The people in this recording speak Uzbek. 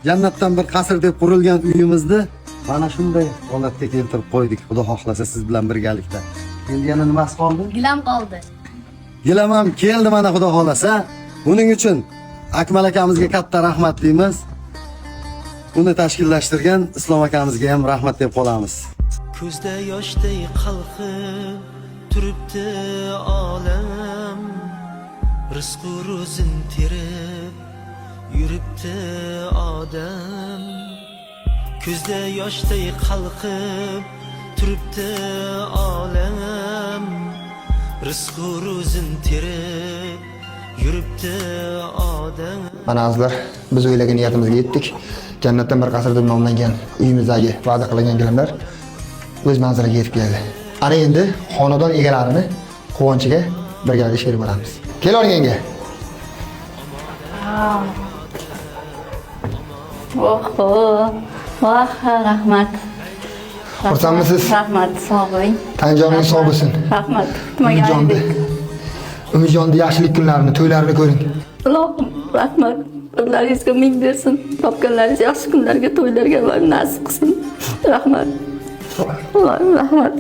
Jannatdan bir qasr deb qurilgan uyimizni mana shunday holatga keltirib qo'ydik. Xudo xohlasa, siz bilan birgalikda. Endi yana nimasi qoldi? Gilam qoldi. Gilam ham keldi mana, xudo xohlasa. Buning uchun Akmal akamizga katta rahmat deymiz. Uni tashkillashtirgan Islom akamizga ham rahmat deb qolamiz. Ko'zda yoshday qalqib turibdi olam, rizqu ro'zin terib yuribdi odam. Ko'zda yoshday qalqib turibdi olam, rizqu ro'zin terib yuribdi odam. Mana azizlar, biz o'ylagan niyatimizga yetdik. Jannatdan bir qasr deb nomlangan uyimizdagi va'da qilingan gilamlar o'z manziliga yetib keldi. Ana endi xonadon egalarini quvonchiga birgalikda sherik bo'lamiz. Kel yanga. Oho. Voh, rahmat. Xursandmisiz? Rahmat, sog' bo'ling. Tan joningiz sog' bo'lsin. Rahmat. Umidjonni Umidjonni yaxshilik kunlarini, to'ylarini ko'ring. Ilohim, rahmat. Birlaringizga ming bersin. Topganlaringiz yaxshi kunlarga, to'ylarga Allohim nasib qilsin. Rahmat. Allohim, rahmat.